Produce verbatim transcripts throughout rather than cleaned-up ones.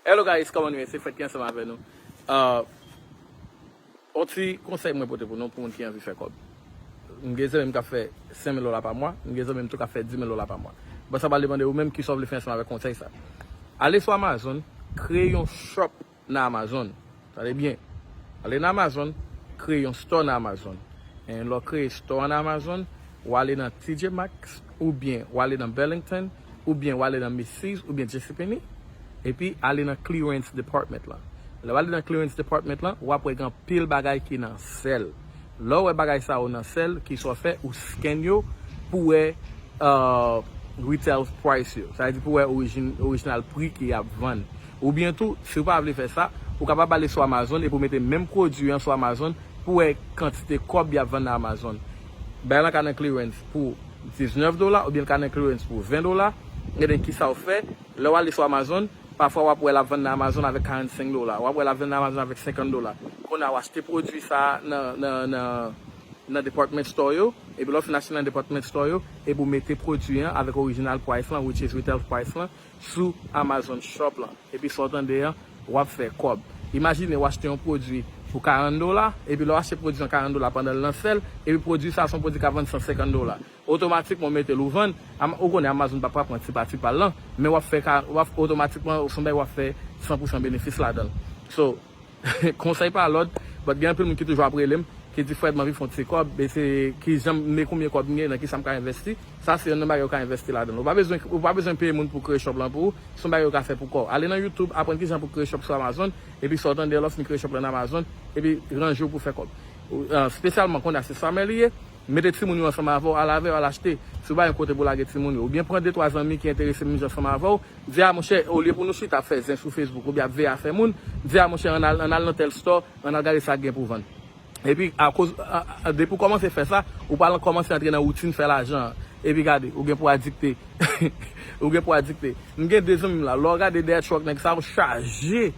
Hello guys, kòman nou ye? Se Fred ki ansanm avè nou. Uh, on ti konsèy mwen pote pou nou, pou moun ki anvi fè kòb. M gen zanmi m k ap fè senk mil dola pa mwa, m gen zanmi m tou k ap fè dis mil dola pa mwa. Bon, sa pral depann de ou menm kisa w vle fè ansanm avèk konsèy sa. Ale sou Amazon, kreye yon shop nan Amazon. Tande byen. Ale nan Amazon, kreye yon store nan Amazon. E lè w kreye store nan Amazon, w ale nan T J Maxx, oubyen w ale nan Burlington, oubyen w ale nan Macy's, oubyen JCPenney, epi ale nan clearance department lan. Lè w ale nan clearance department lan, w ap wè gen anpil bagay ki nan sale. Lè w wè bagay sa yo nan sale, kisa w fè, ou scan yo pou w wè uh, retail price yo. Sa vle di pou w wè orijin, orijinal pri ki y ap vann. Oubyen tou, si w pa vle fè sa, ou kapab ale sou Amazon epi w mete menm pwodui an sou Amazon pou w wè kantite kòb y ap vann nan Amazon. Bagay lan ka nan clearance pou diznèf dola oubyen l ka nan clearance pou ven dola. Gade kisa w fè. Lè w ale sou Amazon, pafwa w ap wè l ap vann nan Amazon avèk karannsenk dola. W ap wè l ap vann nan Amazon avèk senkant dola. Kounye a w achte pwodui sa a nan, nan, nan, nan department store yo. Epi lè w fin achte nan department store yo, epi w mete pwodui an avèk original price lan, which is retail price lan, sou Amazon Shop lan. Epi sa w tande an, w ap fè kòb. Imajine w achte yon pwodui pou karant dola, epi lè w achte pwodui an karant dola pandan l nan sale, epi pwodui sa a se yon pwodui k ap vann san senkant dola. Otomatikman w mete l ou vann, Am- ou konnen Amazon pa, pa pran ti pati pa l lan, men w ap fè ka, w ap otomatikman, se yon bagay w ap fè san pou san benefis ladan l. So, konsèy pa lòd, but gen anpil moun ki toujou ap rele m, ki di, "Fred, m anvi fè yon ti kòb, men se kijan, men konbyen kòb m gen, nan kisa m ka envesti?" Sa se youn nan bagay ou ka envesti ladan l. Ou pa bezwen, ou pa bezwen peye moun pou kreye shop lan pou ou, se yon bagay ou ka fè pou kò w. Ale nan YouTube, aprann kijan pou kreye shop sou Amazon, epi sa w tande an, lè w fin kreye shop lan nan Amazon, epi ranje w pou fè kòb. Ou, ah, espesyalman kounye a se summer li ye, mete timoun yo ansanm avè w, al avè yo, al achte. Si w pa gen kote pou lage timoun yo, oubyen pran de twa zanmi ki enterese menm jan ansanm avè w, di, "A, monchè, olye pou nou chita ap fè zen sou Facebook oubyen ap veye afè moun, di, 'A, monchè, ann al, ann al nan tèl store, ann al gade sa k gen pou vann.'" Epi, akoz, a, a, depi w kòmanse fè sa, ou pral kòmanse antre nan woutin fè lajan an. Epi gade, ou gen pou adikte. Ou gen pou adikte. M gen de zanmi m la, lè w gade dèyè truck nèg sa yo chaje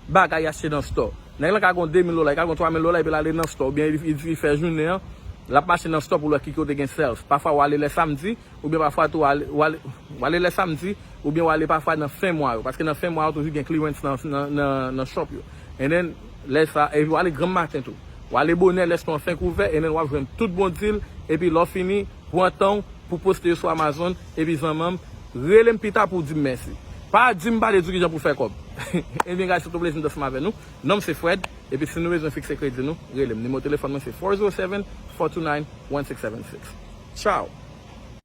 bagay y achte nan store. Nèg lan ka gen de mil dola, li ka gen twa mil dola, epi l ale nan store, oubyen li, li, li fè jounen an, l ap mache nan store pou l wè ki kote gen sales. Pafwa, w ale lè samdi, oubyen pafwa tou, w ale, w ale, w ale lè samdi, oubyen w ale pafwa nan fen mwa yo, paske nan fen mwa yo toujou gen clearance nan, nan, nan, nan shop yo. And then, lè sa, epi w ale granm maten tou. W ale bonè, lè store an fenk ouvè, and then w ap jwenn tout bon deal, epi lè w fini, pran tan w pou poste yo sou Amazon, epi zanmi m, rele m pita pou w di m mèsi. Pa di m pa te di w kijan pou fè kòb. Ebyen, guys, se yon plezi m t ansanm avè nou. Non m se Fred, epi si nou bezwen fikse kredi nou, rele m. Nimewo telefòn mwen se four zero seven, four two nine, one six seven six. Ciao!